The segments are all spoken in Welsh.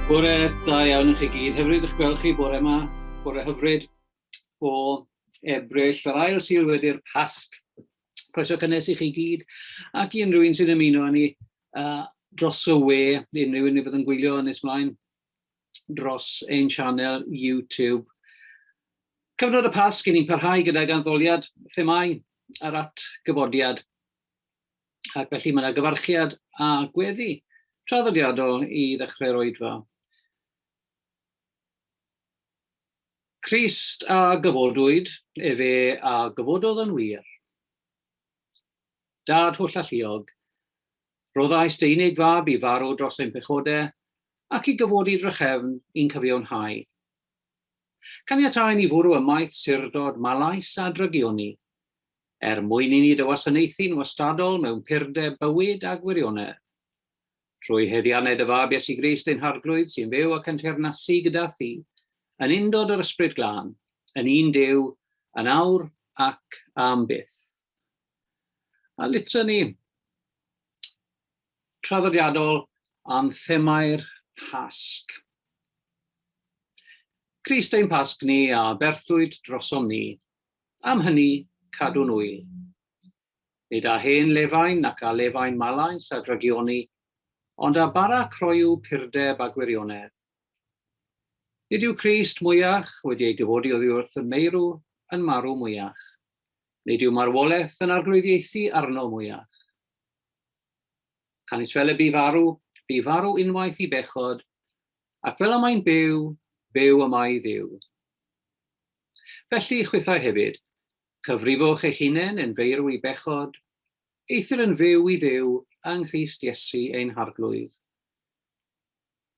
Bore da iawn i chi gyd. Hyfryd eich gweld chi bore yma. Bore hyfryd o Ebrill, yr ail Sul wedi'r Pasg. Croeso cynnes i chi gyd ac i unrhyw un sy'n ymuno â ni dros y we, unrhyw un i fydd yn gwylio yn nes mlaen dros ein sianel YouTube. Cyfnod y Pasg, i ni'n parhau gydag addoliad themâu ar atgyfodiad. Ac felly mae yna gyfarchiad a gweddi traddodiadol i ddechrau'r oedfa. Crist a gyfodwyd, efe a gyfododd yn wir. Dad holl alluog, rhoddais dy unig fab i farw dros ein pechodau ac i gyfodi drachefn i'n cyfiawnhau. Caniatâi ni fwrw ymaith surdod, malais a drygioni, er mwyn i ni dy wasanaethu'n wastadol mewn purdeb bywyd a gwirionedd. Trwy haeddiannau dy Fab Iesu Grist ein Harglwydd sy'n fyw ac yn teyrnasu gyda thi, yn undod yr Ysbryd Glân, yn un Duw, yn awr ac am byth. A litany traddodiadol am themau'r Pasg. Crist ein Pasg ni a berthwyd drosom ni, Am hynny, cadw'n ŵyl. Nid â hen lefain nac â lefain malais a drygioni, ond â bara croyw purdeb a gwirionedd. Nid yw Crist mwyach wedi ei gyfodi oddi wrth y meirw yn marw mwyach. Nid yw marwolaeth yn arglwyddiaethu arno mwyach. Canys fel y bu farw, bu farw unwaith i bechod, ac fel y mae'n byw, byw y mae i Dduw. Felly, chwithau hefyd, cyfrifwch eich hunain yn feirw i bechod, eithr yn fyw i Dduw yng Nghrist Iesu ein Harglwydd.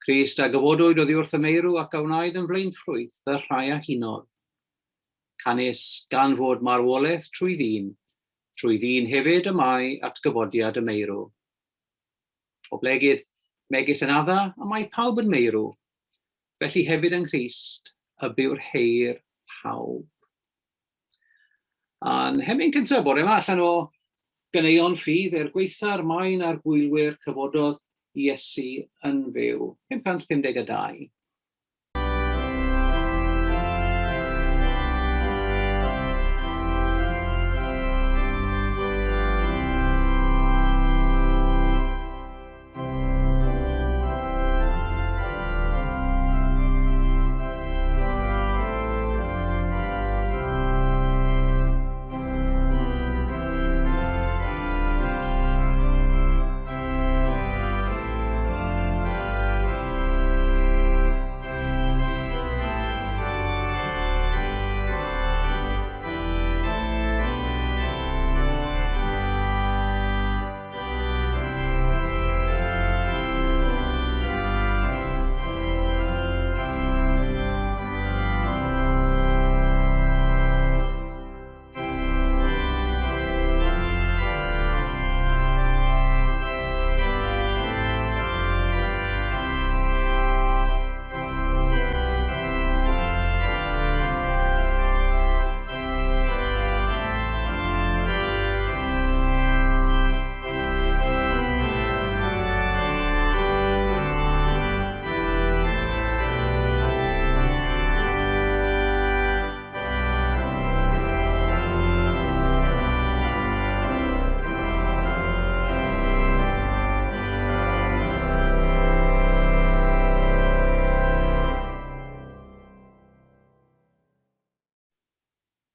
Crist a gyfodwyd oddi wrth y meirw ac a wnaed yn flaenffrwyth y rhai a hunodd. Canys gan fod marwolaeth trwy ddyn, trwy ddyn hefyd y mae atgyfodiad y meirw. Oblegid, megis yn Adda y mae pawb yn meirw, Felly hefyd yng Nghrist y byw'r heir pawb. A'n hemyn cyntaf bore yma allan o ganeuon ffydd er gwaetha'r maen a'r gwylwyr cyfododd Iesu yn fyw. 552.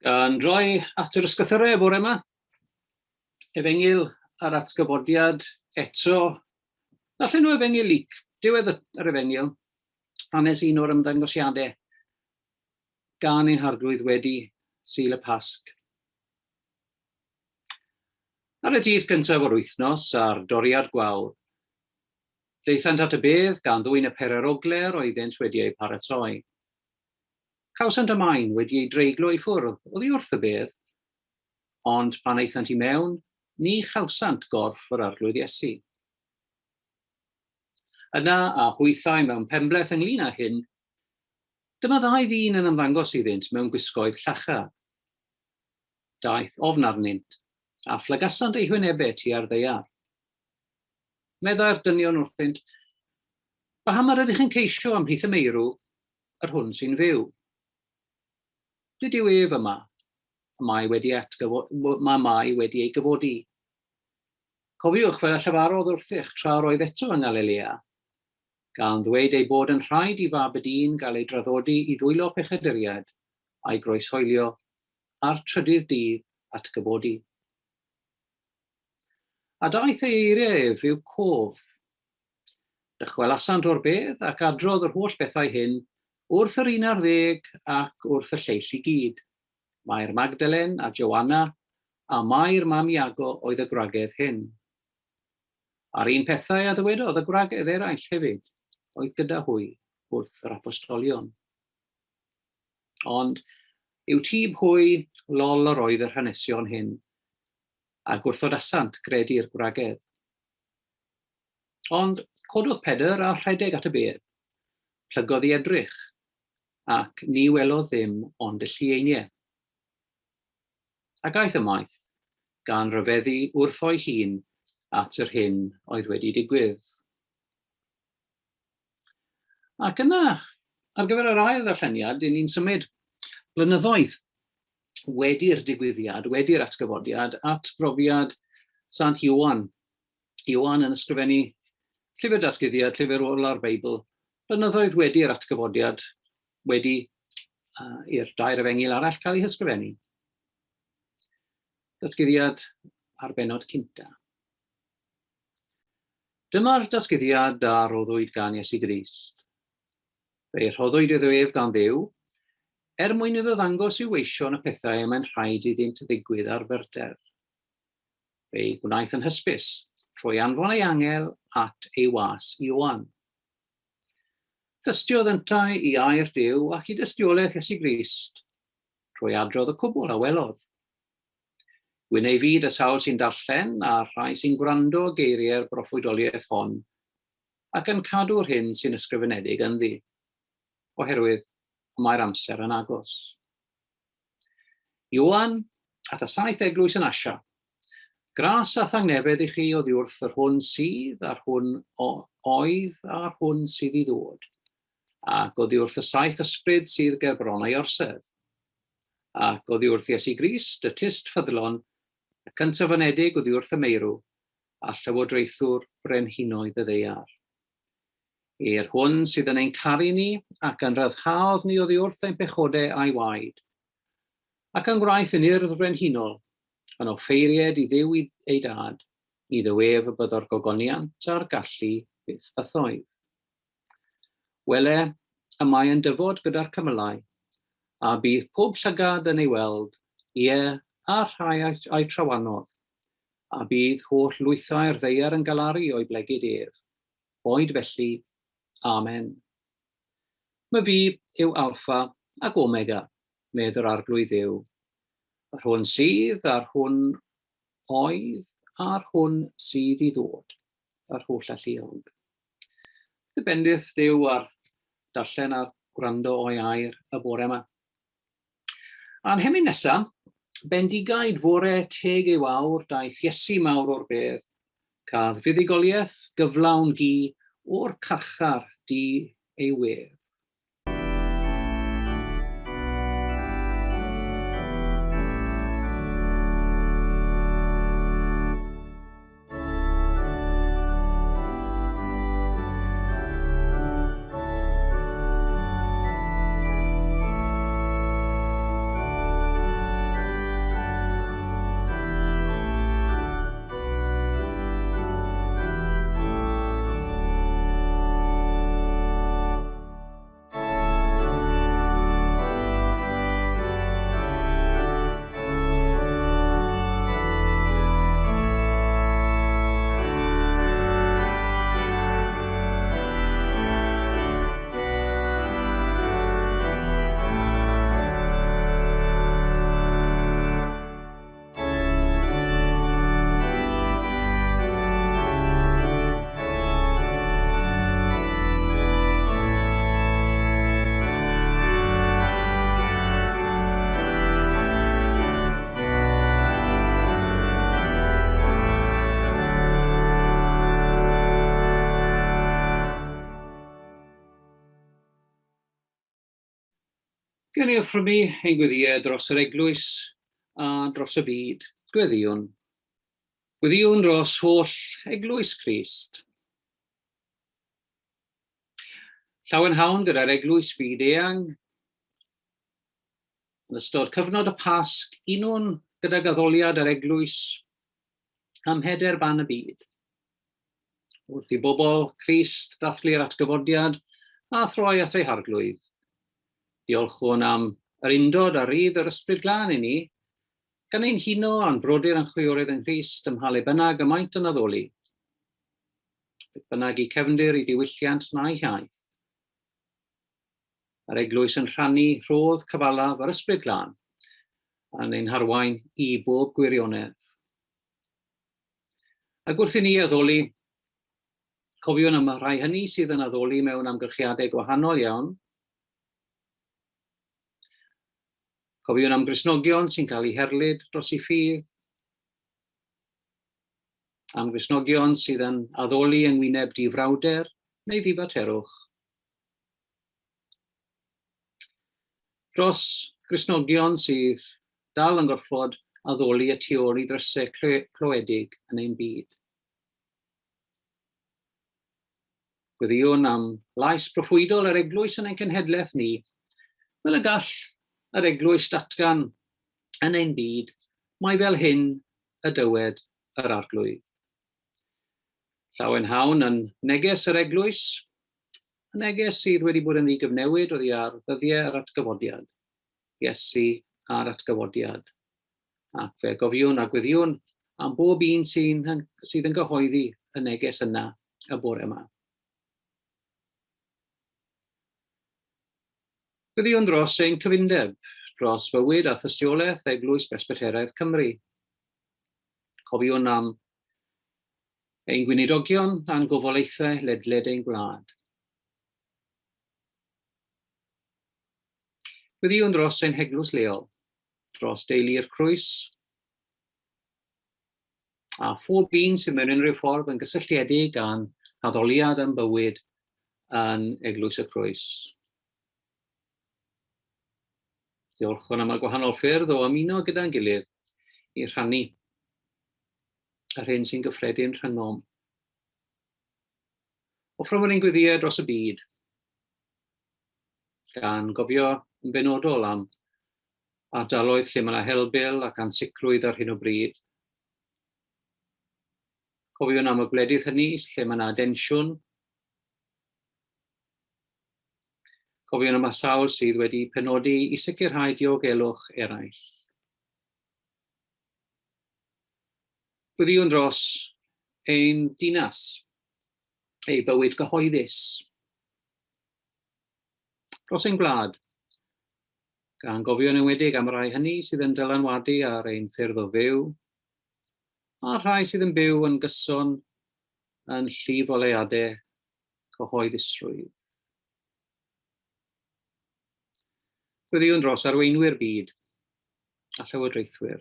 Gan droi at yr ysgythyrau bore yma, Efengyl a'r atgyfodiad eto. Allan nhw Efengyl Luc, diwedd yr Efengyl, hanes un o'r ymddangosiadau gan ein Harglwydd wedi Sul y Pasg. Ar y dydd cyntaf o'r wythnos, ar doriad gwawr, daethant at y bedd gan ddwyn y pererogler oeddent wedi eu paratoi. Cawsant y maen wedi ei dreiglo i ffwrdd oddi wrth y bedd, ond pan aethant i mewn, ni chawsant gorff yr Arglwydd Iesu. Yna, a hwythau mewn penbleth ynglŷn â hyn, dyma ddau ddyn yn ymddangos iddynt mewn gwisgoedd llachar. Daeth ofn arnynt, a phlygasant eu hwynebau tua'r ddaear. Meddai'r dynion wrthynt, Paham yr ydych yn ceisio ymhlith y meirw yr hwn sy'n fyw? Nid yw ef yma, y mae wedi, atgyfo, mae mae wedi ei gyfodi. Cofiwch fel y llefarodd wrthych tra roedd eto yng Ngalilea, gan ddweud ei bod yn rhaid i fab y dyn gael ei draddodi i ddwylo pechaduriaid a'i groeshoelio a'r trydydd dydd atgyfodi. A daeth ei eiriau ef i'w cof. Dychwelasant o'r bedd ac adrodd yr holl bethau hyn wrth yr un ar ddeg ac wrth y lleill i gyd. Mair Magdalen a Joanna a Mair mam Iago oedd y gwragedd hyn. A'r un pethau a ddywedodd y gwragedd eraill hefyd oedd gyda hwy wrth yr apostolion. Ond i'w tyb hwy, lol yr oedd yr hanesion hyn, a gwrthodasant gredu'r gwragedd. Ond cododd Pedr a rhedeg at y bedd. Plygodd i edrych, ac ni welodd ddim ond y llieiniau. Ac aeth ymaith, gan ryfeddu wrtho'i hun at yr hyn oedd wedi digwydd. Ac yna, ar gyfer yr ail ddarlleniad, dyn ni'n symud blynyddoedd wedi'r digwyddiad, wedi'r atgyfodiad, at brofiad Sant Ioan. Ioan yn ysgrifennu llyfr datguddiad, llyfr ola'r Beibl, blynyddoedd wedi'r atgyfodiad, wedi i'r dair efengyl arall cael eu hysgrifennu. Datguddiad ar bennod cynta. Dyma'r datguddiad a roddwyd gan Iesu Grist. Fe'i rhoddwyd iddo ef gan Dduw, er mwyn iddo ddangos i'w weision y pethau y mae'n rhaid iddynt ddigwydd ar fyrder. Fe'i gwnaeth yn hysbys trwy anfon ei angel at ei was Ioan. Tystiodd yntau i air Duw ac i dystiolaeth Iesu Grist, trwy adrodd y cwbl a welodd. Gwyn ei fyd y sawl sy'n darllen a'r rhai sy'n gwrando geiriau'r broffwydoliaeth hon ac yn cadw'r hyn sy'n ysgrifenedig ynddi, oherwydd y mae'r amser yn agos. Ioan, at y saith eglwys yn Asia. Gras a thangnefedd i chi oddiwrth yr hwn sydd a'r hwn oedd a'r hwn sydd i ddod, ac oddiwrth y saith ysbryd sydd ger bron ei orsedd. Ac oddi wrth Iesu Grist, y tyst ffyddlon, y cyntaf-anedig oddi wrth y meirw, a llywodraethwr brenhinoedd y ddaear. I'r hwn sydd yn ein caru ni, ac yn rhyddhaodd ni oddi wrth ein pechodau a'i waed, ac yn gwnaeth yn urdd frenhinol, yn offeiried i Dduw ei Dad, iddo ef y byddo'r gogoniant a'r gallu byth bythoedd. Wele, y mae yn dyfod gyda'r cymylau, a bydd pob llygad yn ei weld, ie, a'r rhai a'i trawanodd, a bydd holl lwythau'r ddaear yn galaru o'i blegid ef. Boed felly. Amen. Myfi yw Alpha ac Omega, medd yr Arglwydd Dduw, yr hwn sydd, a'r hwn oedd, a'r hwn sydd i ddod, yr holl alluog. Dy bendith Duw ar darllen a'r gwrando o'i air y bore yma. A'n hemyn nesa, bendigaid fore teg ei wawr, daeth Iesu mawr o'r bedd, cadd fuddugoliaeth gyflawn gu o'r carchar du ei wedd. Gawn ni offrymu ein gweddïau dros yr eglwys a dros y byd. Gweddïwn. Gweddïwn dros holl eglwys Crist. Llawenhawn gyda'r eglwys fyd eang. Yn ystod cyfnod y Pasg, unwn gydag addoliad yr eglwys ym mheder ban y byd. Wrth i bobl Crist ddathlu'r atgyfodiad a throi at eu harglwydd. Diolchwn am yr undod a rydd yr Ysbryd Glân i ni, gan ein huno â'n brodyr a'n chwiorydd yng Nghrist ym mha le bynnag y maent yn addoli, beth bynnag eu cefndir, eu diwylliant na'u hiaith. Mae'r eglwys yn rhannu rhodd cyfalaf yr Ysbryd Glân, a'n ein harwain i bob gwirionedd. Ac wrth i ni addoli, cofiwn am y rhai hynny sydd yn addoli mewn amgylchiadau gwahanol iawn. Cofiwn am Gristnogion sy'n cael eu herlid dros eu ffydd, am Gristnogion sydd yn addoli yng ngwyneb difrawder neu ddifaterwch. Dros Gristnogion sydd dal yn gorfod addoli y tu ôl i ddrysau cloedig yn ein byd. Gweddïwn am lais proffwydol yr eglwys yn ein cenhedlaeth ni, fel y gall yr eglwys datgan yn ein byd mai fel hyn y dywed yr Arglwydd. Llawenhawn yn neges yr eglwys, y neges sydd wedi bod yn ddigyfnewid oddi ar ddyddiau yr atgyfodiad. Iesu a'r atgyfodiad. Ac fe gofiwn a gweddiwn am bob un sy'n, sydd yn gyhoeddi y neges yna y bore yma. Gweddiwn dros ein cyfundeb, dros fywyd a thystiolaeth Eglwys Bresbyteraidd Cymru. Cofiwn am ein gweinidogion a'n gofolaethau ledled ein gwlad. Gweddïwn dros ein heglwys leol, dros deulu'r Crwys, a phob un sydd mewn unrhyw ffordd yn gysylltiedig â'n haddoliad a'n bywyd yn Eglwys y Crwys. Diolchwn am y gwahanol ffyrdd o ymuno gyda'n gilydd i rhannu yr hyn sy'n gyffredin rhyngom. Offrymwn ein gweddïau dros y byd, gan gofio yn benodol am ardaloedd lle mae yna helbul ac ansicrwydd ar hyn o bryd. Cofiwn am y gwledydd hynny lle mae yna densiwn. Cofiwn am y sawl sydd wedi penodi i sicrhau diogelwch eraill. Gweddïwn dros ein dinas, ei bywyd gyhoeddus, dros ein gwlad, gan gofio'n enwedig am y rhai hynny sydd yn dylanwadu ar ein ffyrdd o fyw, a'r rhai sydd yn byw yn gyson yn llif oleuadau cyhoeddusrwydd. Gweddïwn dros arweinwyr byd a llywodraethwyr.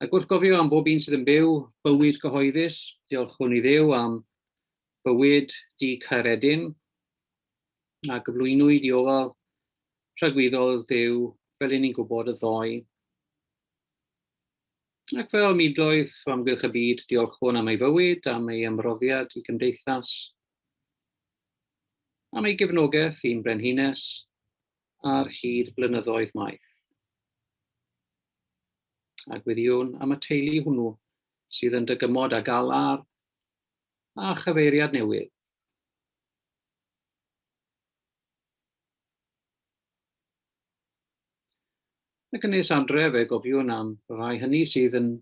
Ac wrth gofio am bob un sydd yn byw bywyd cyhoeddus, diolchwn i Dduw am bywyd di Caeredin, a gyflwynwyd i ofal tragwyddol Dduw fel 'yn ni'n gwybod y ddoe. Ac fel miloedd o amgylch y byd, diolchwn am ei fywyd, am ei ymroddiad i gymdeithas, am ei gefnogaeth i'n brenhines ar hyd blynyddoedd maith. A gweddïwn am y teulu hwnnw sydd yn dygymod â galar a chyfeiriad newydd. Ac yn nes adre fe gofiwn am rai hynny sydd yn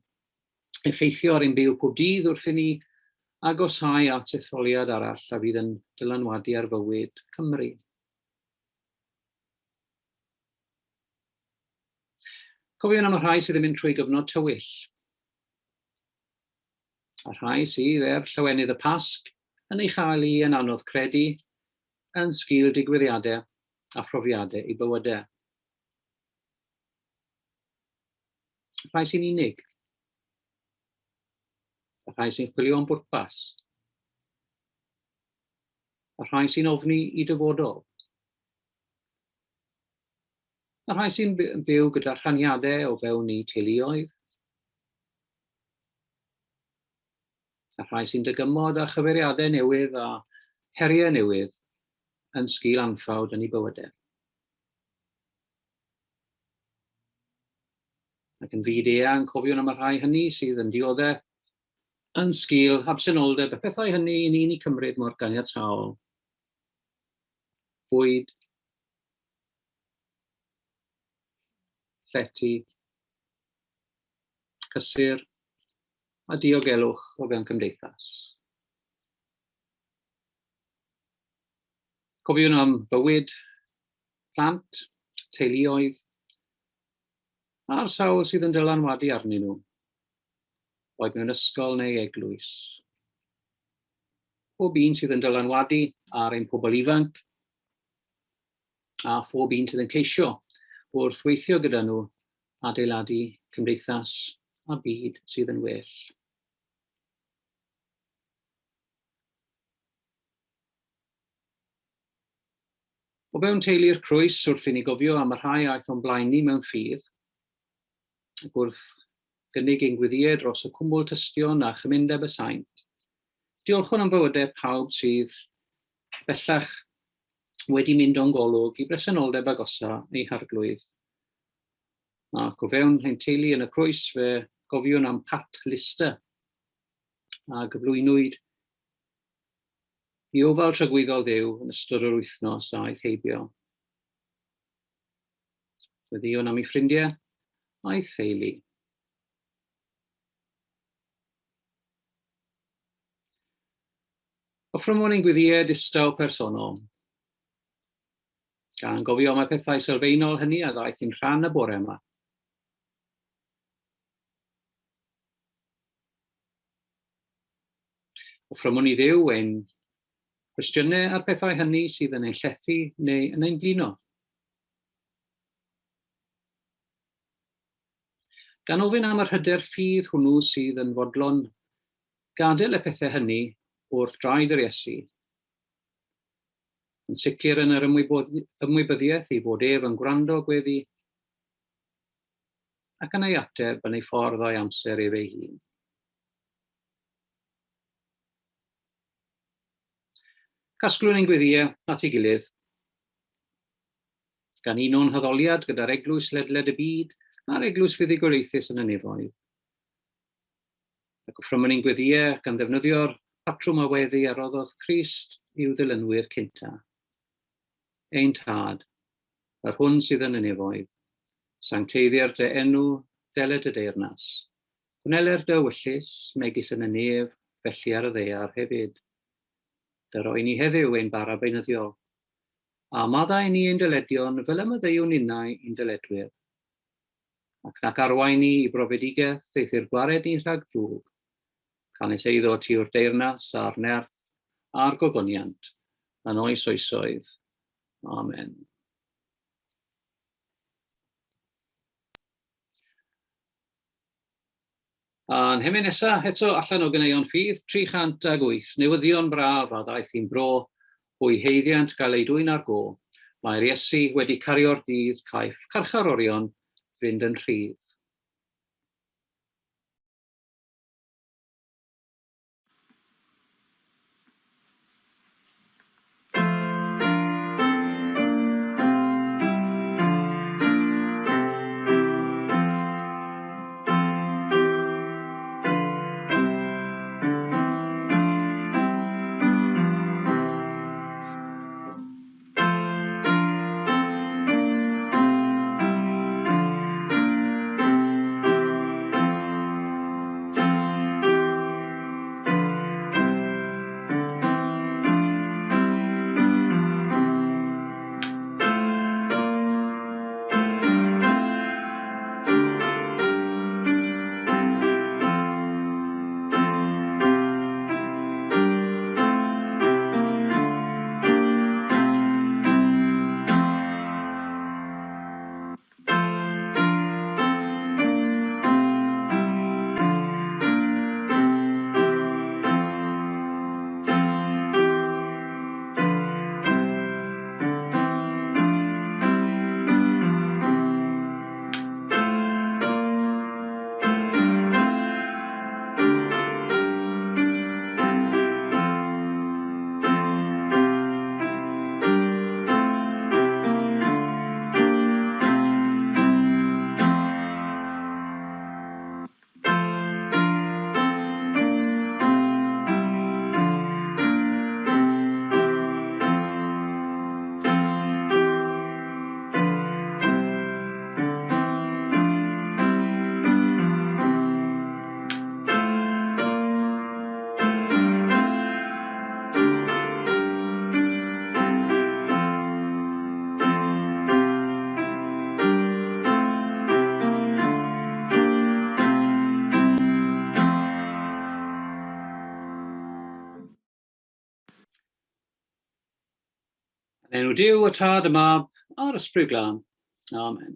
effeithio ar ein byw pob dydd wrth i ni agoshau at etholiad arall a fydd yn dylanwadu ar fywyd Cymru. Cofiwn am y rhai sydd yn mynd trwy gyfnod tywyll, a rhai sydd, er llawenydd y Pasg, yn ei chael hi yn anodd credu yn sgil digwyddiadau a phrofiadau eu bywydau. Y rhai sy'n unig, y rhai sy'n chwilio am bwrpas, y rhai sy'n ofni i dyfodol. Y rhai sy'n byw gyda rhaniadau o fewn eu teuluoedd, y rhai sy'n dygymod â chyfeiriadau newydd a heriau newydd yn sgil anffawd yn eu bywydau. Ac yn fyd eang, cofiwn am y rhai hynny sydd yn dioddef yn sgil absenoldeb y pethau hynny i ni'n eu cymryd mor ganiataol. Bwyd, llety, cysur a diogelwch o fewn cymdeithas. Cofiwn am fywyd, plant, teuluoedd, a'r sawl sydd yn dylanwadu arnyn nhw, boed mewn ysgol neu eglwys. Pob un sydd yn dylanwadu ar ein pobl ifanc, a phob un sydd yn ceisio wrth weithio gyda nhw adeiladu cymdeithas a byd sydd yn well. O fewn teulu'r Crwys, wrth i ni gofio am y rhai aeth o'n blaen ni mewn ffydd, ac wrth gynnig ein gweddïau dros y cwmwl tystion a chymundeb y saint, diolchwn am fywydau pawb sydd bellach wedi mynd o'n golwg i bresenoldeb agosa eu Harglwydd. Ac o fewn ein teulu yn y Crwys fe gofiwn am Pat Lister, a gyflwynwyd i ofal tragwyddol Dduw yn ystod yr wythnos a aeth heibio. Gweddïwn am ei ffrindiau a'i theulu. Offrymwn ein gweddïau distaw personol, gan gofio am y pethau sylfaenol hynny a ddaeth i'n rhan y bore yma. Offrymwn i Dduw ein cwestiynau a'r pethau hynny sydd yn ein llethu neu yn ein blino. Gan ofyn am yr hyder ffydd hwnnw sydd yn fodlon gadael y pethau hynny wrth draed yr Iesu, yn sicr yn yr ymwybyddiaeth ei fod ef yn gwrando gweddi ac yn ei ateb yn ei ffordd a'i amser ef ei hun. Casglwn ein gweddïau at ei gilydd, gan uno'n haddoliad gyda'r eglwys ledled y byd a'r eglwys fuddugoliaethus yn y nefoedd. Ac offrymwn ein gweddïau gan ddefnyddio'r patrwm a weddi a roddodd Crist i'w ddilynwyr cynta. Ein Tad, yr hwn sydd yn y nefoedd, sancteiddier dy enw, deled y deyrnas. Gwneler dy ewyllys, megis yn y nef, felly ar y ddaear hefyd. Dy roi ni heddiw ein bara beunyddiol. A maddau ni ein dyledion fel y maddeuwn ninnau i'n dyledwyr. Ac nac arwain ni i brofedigaeth, eithr gwared ni rhag drwg. Canys eiddo ti yw'r deyrnas a'r nerth a'r gogoniant, yn oes oesoedd. Amen. A'n hemyn nesa, eto allan o ganeuon ffydd, 308, newyddion braf a ddaeth i'n bro, hwy haeddiant gael eu dwyn ar go. Mae'r Iesu wedi cario'r dydd, caiff carcharorion fynd yn rhydd. Enw Duw, y Tad, y Mab, a'r Ysbryd Glân. Amen.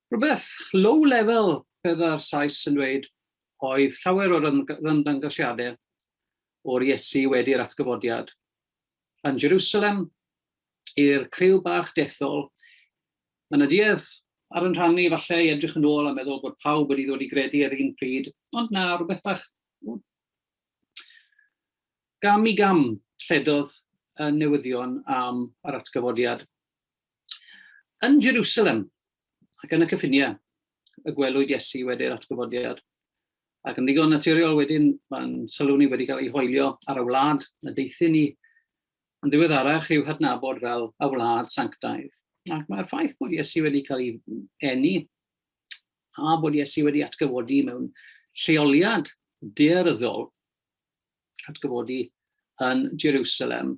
Rhywbeth low level bydda'r Sais yn dweud oedd llawer o'r ymddangosiadau o'r Iesu wedi'r atgyfodiad. Yn Jerusalem, i'r criw bach dethol, mae yna duedd ar yn rhan ni falle i edrych yn ôl a meddwl bod pawb wedi ddod i gredu ar un pryd, ond na, rhywbeth bach gam i gam lledodd y newyddion am yr atgyfodiad. Yn Jerusalem, ac yn y cyffiniau, y gwelwyd Iesu wedi'r atgyfodiad. Ac yn ddigon naturiol wedyn, mae'n sylw ni wedi cael ei hoelio ar y wlad y deuthun ni yn ddiweddarach i'w hadnabod fel y wlad sanctaidd. Ac mae'r ffaith bod Iesu wedi cael ei eni a bod Iesu wedi atgyfodi mewn lleoliad daearyddol, atgyfodi yn Jerusalem,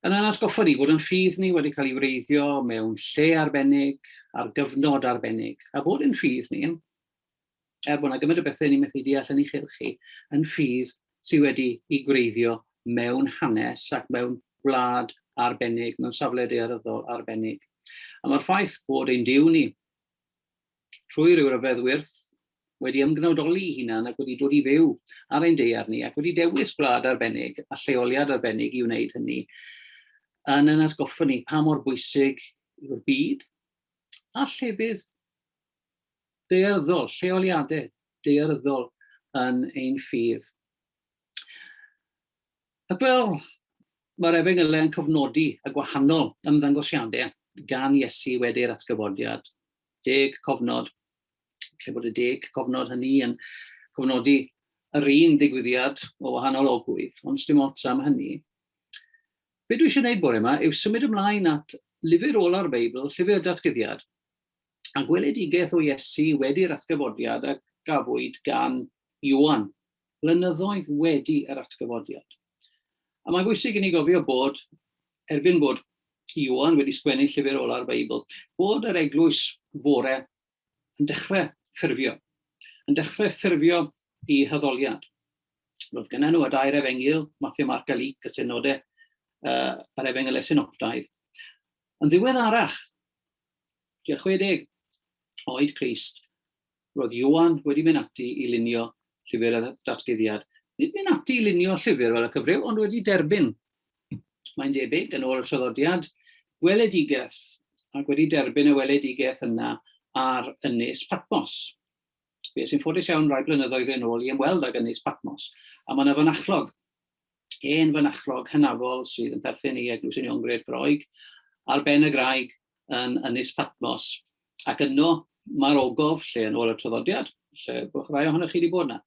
yn ein atgoffa ni bod yn ffydd ni wedi cael ei wreiddio mewn lle arbennig, ar gyfnod arbennig, a bod yn ffydd ni, er bod yna gymaint o bethau ni'n methu deall yn ei chylch hi, yn ffydd sydd wedi ei gwreiddio mewn hanes ac mewn gwlad arbennig, mewn safle daearyddol arbennig. A mae'r ffaith bod ein Duw ni, trwy ryw ryfedd wyrth, wedi ymgnawdoli ei hunan ac wedi dod i fyw ar ein daear ni ac wedi dewis gwlad arbennig a lleoliad arbennig i wneud hynny, yn ein atgoffa ni pa mor bwysig yw'r byd a llefydd daearyddol, lleoliadau daearyddol yn ein ffydd. Ac fel mae'r efengylau yn cofnodi y gwahanol ymddangosiadau gan Iesu wedi'r atgyfodiad, deg cofnod, lle bod y deg cofnod hynny yn cofnodi yr un digwyddiad o wahanol ogwydd, ond dim ots am hynny. Be dwi eisiau gwneud bore yma yw symud ymlaen at lyfr ola'r Beibl, llyfr datguddiad, a gweledigaeth o Iesu wedi'r atgyfodiad a gafwyd gan Ioan, blynyddoedd wedi yr atgyfodiad. A mae'n bwysig i ni gofio bod, erbyn bod Ioan wedi sgwennu llyfr ola'r Beibl, bod yr eglwys fore yn dechrau ffurfio, yn dechrau ffurfio i haddoliad. Roedd gynnyn nhw y dair efengyl, Mathew, Marc a Luc, y synodau, yr efengylau synoptaidd. Yn ddiweddarach, tua 60 oed Crist, roedd Ioan wedi mynd ati i lunio llyfr y datguddiad. Nid mynd ati i lunio llyfr fel y cyfryw, ond wedi derbyn, mae'n debyg, yn ôl y traddodiad, gweledigaeth, ac wedi derbyn y weledigaeth yna ar Ynys Patmos. Fe sy'n ffodus iawn rai blynyddoedd yn ôl i ymweld ag Ynys Patmos, a mae yna fynachlog, hen fynachlog hynafol sydd yn perthyn i Eglwys Uniongred Groeg, ar ben y graig yn Ynys Patmos, ac yno mae'r ogof, lle yn ôl y traddodiad, lle bod rhai ohonoch chi wedi bod yna,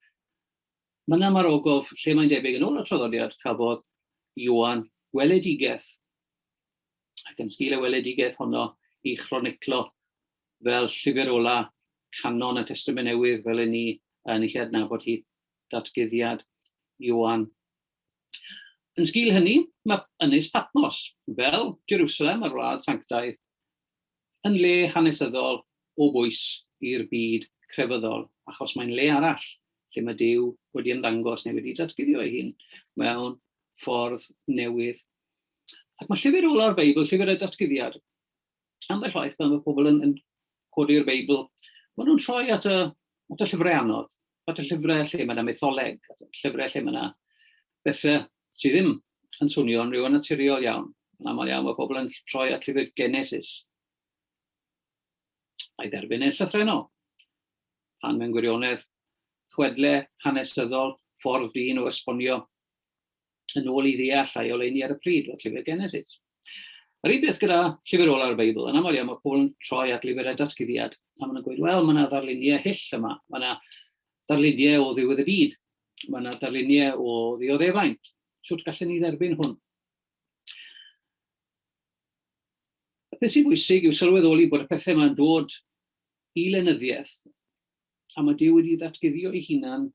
mae yna mae'r ogof lle mae'n debyg yn ôl y traddodiad cafodd Ioan weledigaeth, ac yn sgil y weledigaeth honno i chroniclo fel llyfr ola canon y Testament Newydd fel y ni yn ei adnabod hi, datguddiad Ioan. Yn sgil hynny, mae Ynys Patmos, fel Jerusalem a'r wlad sanctaidd, yn le hanesyddol o bwys i'r byd crefyddol, achos mae'n le arall lle mae Duw wedi ymddangos neu wedi datguddio ei hun mewn ffordd newydd. Ac mae llyfr ola'r Beibl, llyfr y datguddiad, ambell waith pan mae pobl yn, yn codi'r Beibl, maen nhw'n troi at y, at y llyfrau anodd, at y llyfrau lle mae yna mytholeg, at y llyfrau lle mae yna bethau sydd ddim yn swnio'n rhyw naturiol iawn. Yn aml iawn mae pobl yn troi at lyfr Genesis. A'i dderbyn e'n llythrennol. Pan mewn gwirionedd, chwedle hanesyddol, ffordd dyn o esbonio yn ôl i ddeall a'i oleuni ar y pryd, fel llyfr Genesis. Yr un beth gyda llyfr ola'r Beibl, yn aml iawn mae pobl yn troi at lyfr y datguddiad, a maen nhw'n gweud, wel, mae yna ddarluniau hyll yma, mae yna ddarluniau o ddiwedd y byd, mae yna ddarluniau o ddioddefaint. Sut gallen ni dderbyn hwn? Y peth sy'n bwysig yw sylweddoli bod y pethau yma'n dod i lenyddiaeth, a mae Duw wedi ddatguddio ei hunan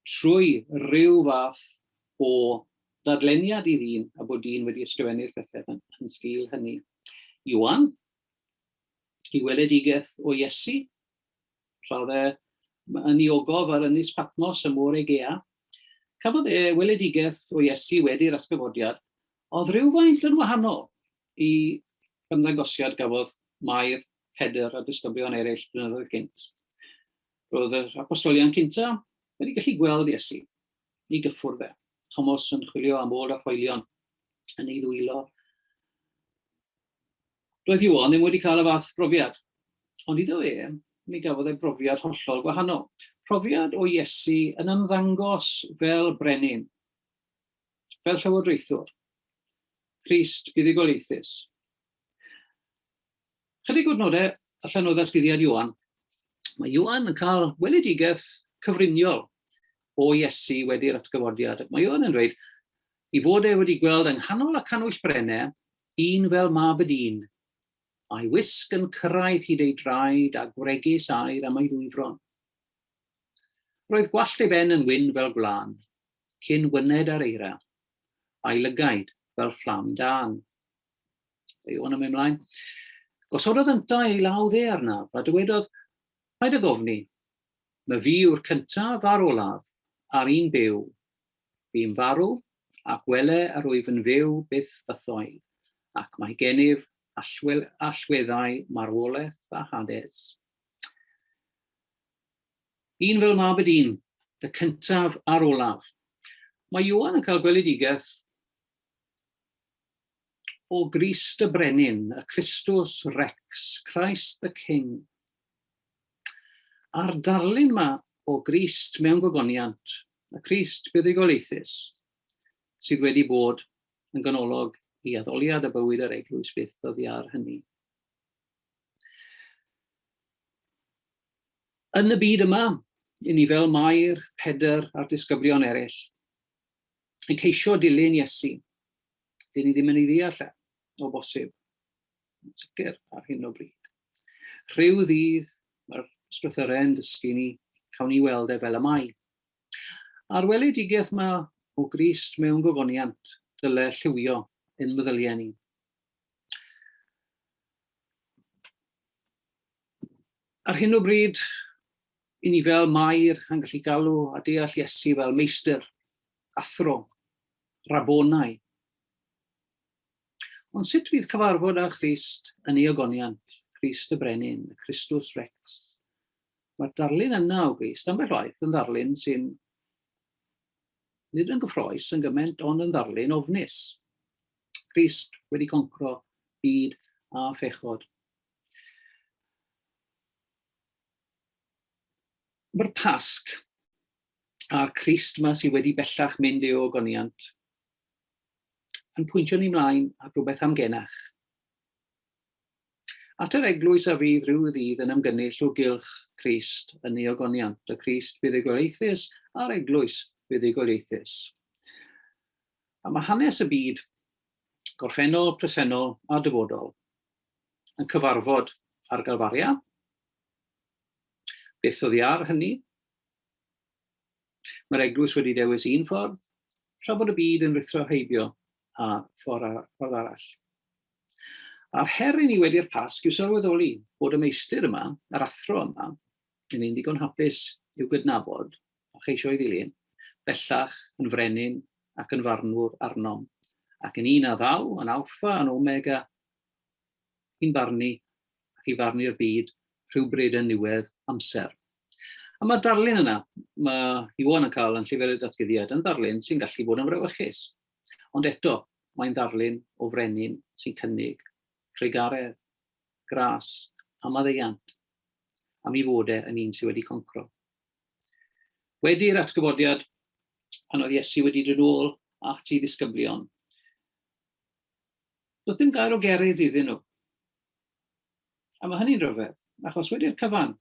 trwy ryw fath o ddadleniad i ddyn, a bod dyn wedi ysgrifennu'r pethau yn, yn sgil hynny. Ioan, i weledigaeth o Iesu, tra oedd e yn ei ogof ar ynys Patmos ym Môr Egea, Cafodd e weledigaeth o Iesu wedi'r atgyfodiad, oedd rhywfaint yn wahanol i ymddangosiad gafodd Mair, Pedr a disgyblion eraill blynyddoedd gynt. Roedd yr apostolion cynta wedi gallu gweld Iesu i gyffwrdd e. Thomas yn chwilio am ôl yr hoelion yn ei ddwylo. Doedd Ioan ddim wedi cael y fath brofiad, ond iddo e, mi gafodd e brofiad hollol gwahanol. Profiad o Iesu yn ymddangos fel brenin, fel llywodraethwr, Crist buddugoliaethus. Chydig o adnodau allan o ddatguddiad Ioan. Mae Ioan yn cael weledigaeth cyfriniol o Iesu wedi'r atgyfodiad. Mae Ioan yn dweud i fod e wedi gweld yng nghanol y canwyllbrennau un fel mab y dyn, a'i wisg yn cyrraedd hyd ei draed a gwregys aur am ei ddwyfron. Roedd gwallt ei ben yn wyn fel gwlân, cyn wyned ar eira, a'i lygaid fel fflam dân. Ioan yn mynd mlaen. Gosododd yntau ei law dde arnaf, a dywedodd, Paid ag ofni, my fi yw'r cyntaf a'r olaf, a'r un byw. Bu'n farw, ac wele yr wyf yn fyw byth bythoedd, ac mae gennyf allweddau marwolaeth a Hades. Un fel mab y dyn, y cyntaf a'r olaf. Mae Ioan yn cael gweledigaeth o Grist y Brenin, y Christus Rex, Christ the King. A'r darlun yma o Grist mewn gogoniant, y Crist buddugoliaethus, sydd wedi bod yn ganolog i addoliad a bywyd yr eglwys byth oddi ar hynny. Yn y byd yma, i ni fel Mair, Pedr a'r disgyblion eraill, yn ceisio dilyn Iesu. Dyn ni ddim yn ei ddeall e, o bosib. Yn sicr ar hyn o bryd. Rhyw ddydd, mae'r ysgrythyrau yn dysgu ni, cawn ni weld e fel y mae. A'r weledigaeth yma o Grist mewn gogoniant dyle lliwio ein meddyliau ni. Ar hyn o bryd, i ni fel Mair yn gallu galw a deall Iesu fel meistr, athro, rabonau. Ond sut fydd cyfarfod â Christ yn ei ogoniant, Crist y Brenin, y Christus Rex? Mae'r darlun yna o Grist, ambell waith, yn ddarlun sy'n nid yn gyffroes yn gymaint, ond yn ddarlun ofnus. Crist wedi concro byd a phechod. Mae'r Pasg a'r Crist yma sydd wedi bellach mynd i ogoniant yn pwyntio ni mlaen at rhywbeth amgenach. At yr eglwys a fydd rhyw ddydd yn ymgynnull o gylch Crist yn ei ogoniant, y Crist buddugoliaethus a'r eglwys fuddugoliaethus. A mae hanes y byd, gorffennol, presennol a dyfodol, yn cyfarfod ar Galfaria. Beth oddi ar hynny? Mae'r eglwys wedi dewis un ffordd, tra bod y byd yn rhuthro heibio a ffordd, ffordd arall. A'r her i ni wedi'r Pasg yw sylweddoli bod y meistr yma, yr athro yma, yn un ddigon hapus i'w gydnabod a cheisio ei ddilyn, bellach yn frenin ac yn farnwr arnom, ac yn un a ddaw, yn alffa, yn omega, i'n barnu ac i farnu'r byd rhywbryd yn niwedd amser. A mae'r darlun yna, mae Iwan yn cael yn Llyfr y Datguddiad, yn ddarlun sy'n gallu bod yn frawychus. Ond eto, mae'n ddarlun o frenin sy'n cynnig trugaredd, gras a maddeuant am ei fod e yn un sydd wedi concro. Wedi'r atgyfodiad, pan oedd Iesu wedi dod ôl at ei ddisgyblion, Doedd dim gair o gerydd iddyn nhw. A mae hynny'n rhyfedd, achos wedi'r cyfan,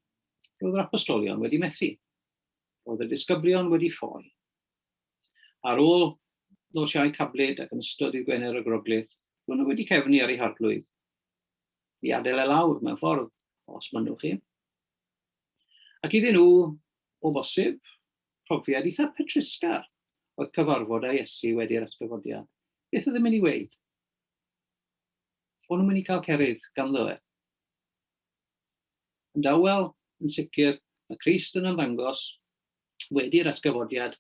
roedd yr apostolion wedi methu. Roedd y disgyblion wedi ffoi. Ar ôl nos Iau Cablyd ac yn ystod dydd Gwener y Groglith, roedd nhw wedi cefnu ar eu harglwydd. I adael e lawr mewn ffordd, os mynnwch chi. Ac iddyn nhw, o bosib, profiad eitha petrusgar oedd cyfarfod â Iesu wedi'r atgyfodiad. Beth oedd e'n mynd i weud? O'n nhw'n mynd i cael cerydd ganddo fe. Yn dawel, yn sicr, mae Crist yn ymddangos wedi'r atgyfodiad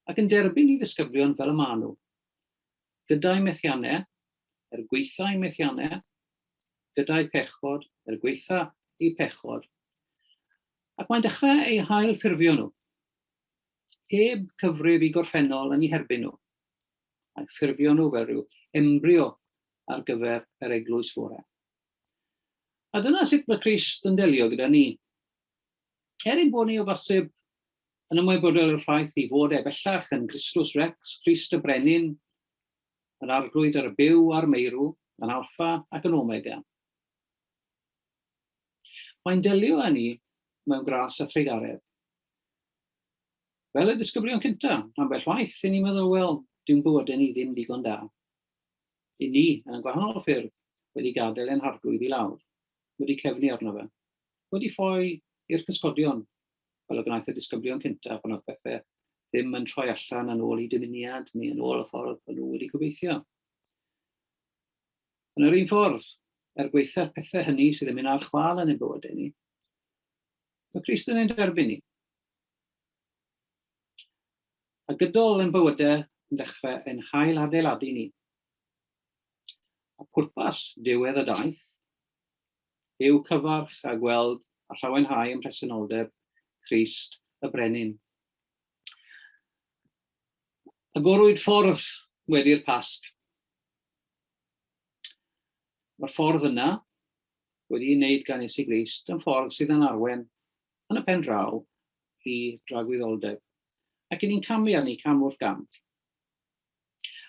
Ac yn derbyn i ddisgyblion fel y maen nhw, gyda'i methiannau, er gweitha'i methiannau, gyda'i pechod, er gweitha eu pechod. Ac mae'n dechrau eu hail ffurfio nhw, heb cyfrif i gorffennol yn eu herbyn nhw. Mae'n ffurfio nhw fel rhyw embryo ar gyfer yr eglwys fore. A dyna sut mae Crist yn delio gyda ni. Er ein bod ni o bosib yn ymwybodol o'r ffaith ei fod e bellach yn Christus Rex, Crist y Brenin, yn arglwydd ar y byw a'r meirw, yn Alpha ac yn Omega. Mae'n delio â ni mewn gras a thrugaredd. Fel y disgyblion cynta, ambell waith i ni'n meddwl, wel, dyw'n bywydau ni ddim digon da. I ni, yn gwahanol ffyrdd, wedi gadael ein harglwydd i lawr, wedi cefnu arno fe, wedi ffoi i'r cysgodion, fel y gwnaeth y disgyblion cyntaf pan oedd pethau ddim yn troi allan yn ôl eu dymuniad neu yn ôl y ffordd o'n nhw wedi gobeithio. Yn yr un ffordd, er gwaetha'r pethau hynny sydd yn mynd ar chwâl yn ein bywydau ni, mae Crist yn ein derbyn ni. A gydol ein bywydau yn dechrau ein hail adeiladu ni. A pwrpas diwedd y daith yw cyfarch a gweld a llawenhau ym mhresenoldeb Crist y Brenin. Agorwyd ffordd wedi'r Pasg. Mae'r ffordd yna wedi'i wneud gan Iesu Grist yn ffordd sydd yn arwen yn y pen draw i dragwyddoldeb. Ac i ni'n camu arni cam wrth gam.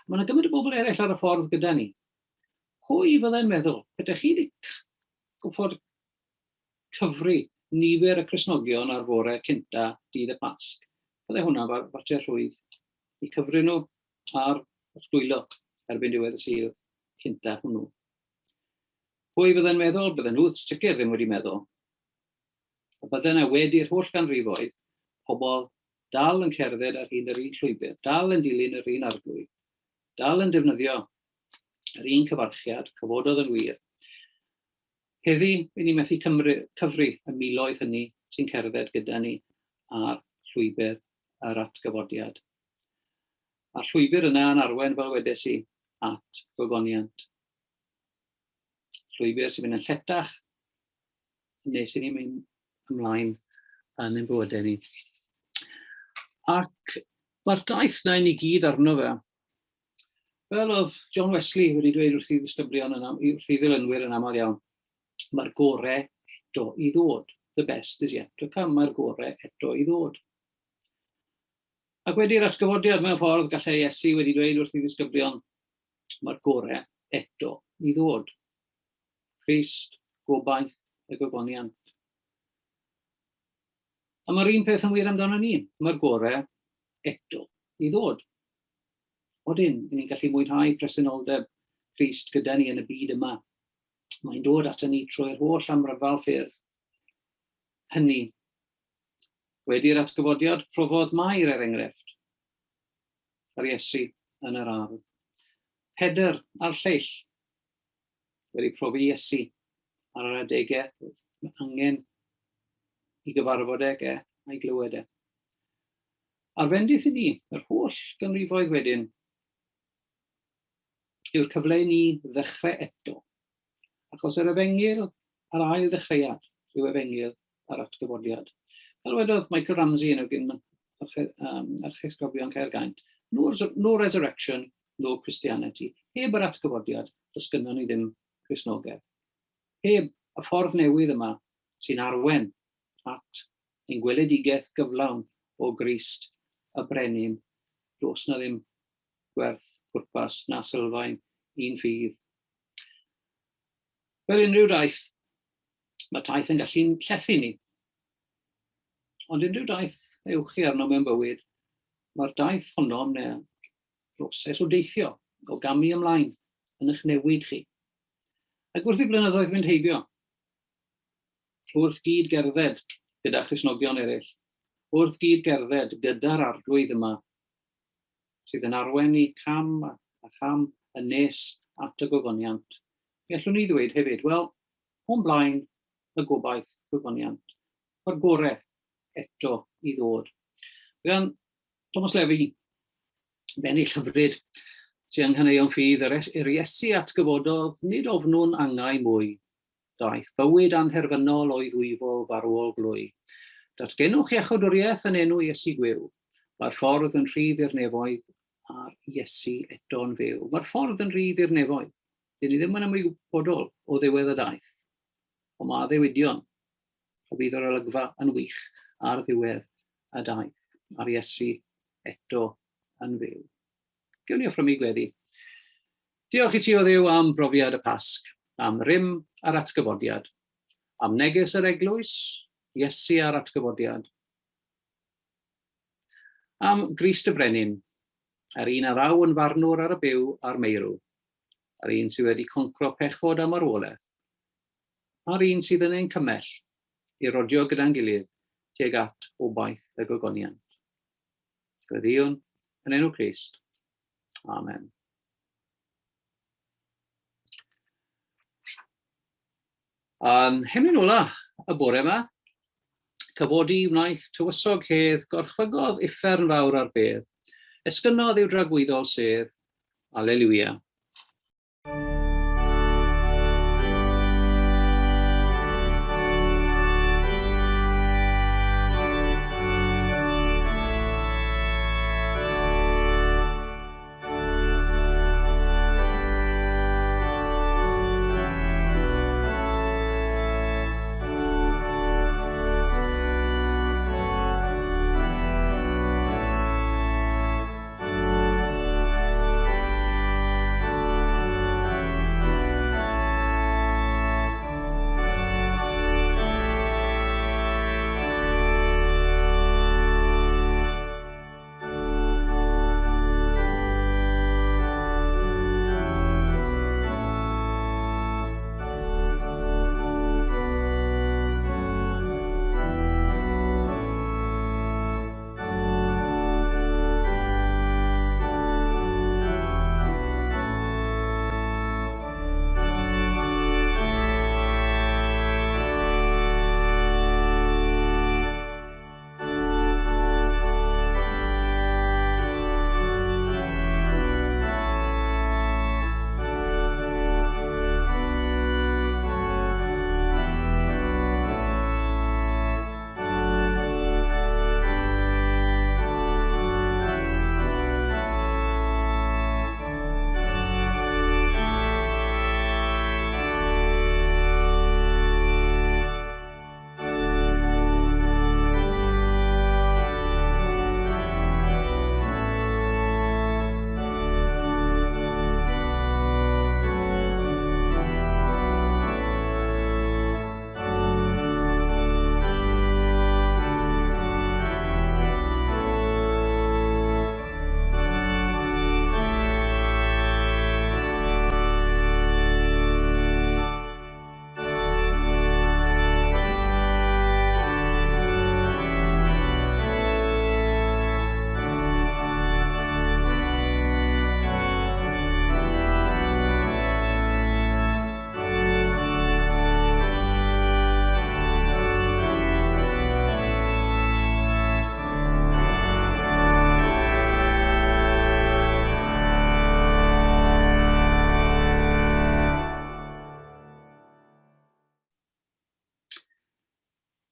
Mae yna gymaint o bobl eraill ar y ffordd gyda ni. Pwy fyddai'n meddwl, petai chi wedi gwybod cyfri nifer y Cristnogion ar fore cynta dydd y Pasg, byddai hwnna fater rhwydd i cyfri nhw ar eich dwylo erbyn diwedd y Sul cynta hwnnw. Pwy fyddai'n meddwl? Bydden nhw sicr ddim wedi meddwl. A bydden yna wedi'r holl ganrifoedd, pobl dal yn cerdded ar hyd yr un llwybr, dal yn dilyn yr un arglwydd, dal yn defnyddio yr un cyfarchiad, cyfododd yn wir. Heddi, i ni methu cymru, cyfri y miloedd hynny sy'n cerdded gyda ni ar llwybr yr atgyfodiad. A'r llwybr yna yn arwen, fel wedes i, at gogoniant. Llwybr sy'n mynd yn lletach nes i ni mynd ymlaen yn ein bywydau ni. Ac mae'r daith na i ni gyd arno fe. Fel oedd John Wesley wedi dweud wrth i ddisgyblion yn, wrth i ddilynwyr yn aml iawn, mae'r gore eto i ddod. The best is yet to come. Mae'r gore eto i ddod. Ac wedi'r atgyfodiad mewn ffordd, gallai Iesu wedi dweud wrth i ddisgyblion, mae'r gore eto i ddod. Crist, gobaith y gogoniant. A mae'r un peth yn wir amdano ni. Mae'r gorau eto i ddod. Odyn, ni'n gallu mwynhau presenoldeb Crist gyda ni yn y byd yma. Mae'n dod ato ni trwy'r holl amryfal ffyrdd hynny. Wedi'r atgyfodiad, profodd Mair, er enghraifft, ar Iesu yn yr ardd. Pedr a'r lleill wedi profi Iesu ar yr adegau mae angen i gyfarfod ag e a'i glywed e. A'r fendith i ni, yr holl ganrifoedd wedyn, yw'r cyfle i ni ddechrau eto. Achos yr efengyl a'r ail ddechreuad yw efengyl a'r atgyfodiad. Fel wedodd Michael Ramsey yn gyn archesgobion Caergaint, no, no resurrection, no Christianity. Heb yr atgyfodiad, does gynnon ni ddim Cristnogaeth. Heb y ffordd newydd yma sy'n arwen at ein gweledigaeth gyflawn o Grist y Brenin, does na ddim gwerth pwrpas na sylfaen i'n ffydd. Fel unrhyw daith, mae taith yn gallu'n llethu ni. Ond unrhyw daith ewch chi arno mewn bywyd, mae'r daith honno, neu broses o deithio, o gamu ymlaen, yn eich newid chi. Ac wrth i blynyddoedd fynd heibio, wrth gyd gerdded gyda Christnogion eraill, wrth gyd gerdded gyda'r arglwydd yma, sydd yn arwen ni cam a cham yn nes at y gogoniant, mi allwn ni ddweud hefyd, wel, o'n blaen y gobaith gogoniant, mae'r gore eto i ddod. Gan Thomas Levy. Bennill hyfryd sy'n yng nghaneuon ffydd yr, yr Iesu atgyfododd, nid ofnwn angau mwy. Daeth bywyd anherfynol o'i ddwyfol farwol glwy. Datgenwch iachawdwriaeth yn enw Iesu gwiw. Mae'r ffordd yn rhydd i'r nefoedd a'r Iesu eto'n fyw. Mae'r ffordd yn rhydd i'r nefoedd. Dyn ni ddim yn ymwybodol o ddiwedd y daith. Ond mae addewidion a bydd yr olygfa yn wych ar ddiwedd y daith, a'r Iesu eto yn fyw. Gewn ni offrymu gweddi. Diolch i ti o Dduw am brofiad y Pasg, am rym a'r atgyfodiad, am neges yr eglwys, Iesu a'r atgyfodiad, am Grist y Brenin, yr un a ddaw yn farnwr ar y byw a'r meirw, yr un sydd wedi concro pechod a marwolaeth, a'r un sydd yn ein cymell i rodio gyda'n gilydd tuag at obaith y gogoniant. Gweddïwn yn enw Crist. Amen. A'n hemyn ola y bore yma, cyfodi wnaeth tywysog hedd, gorchfygodd uffern fawr ar bedd, esgynnodd i'w dragwyddol sedd, Alleluia.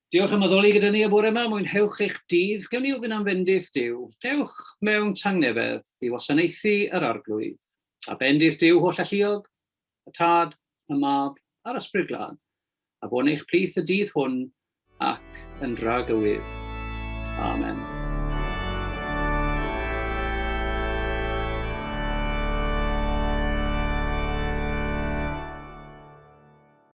Diolch am addoli gyda ni y bore yma. Mwynhewch eich dydd. Gewn ni ofyn am fendith Duw. Dewch mewn tangnefedd i wasanaethu yr Arglwydd. A bendith Duw holl alluog, y Tad, y Mab a'r Ysbryd Glân, a bo'n eich plith y dydd hwn ac yn dragywydd. Amen.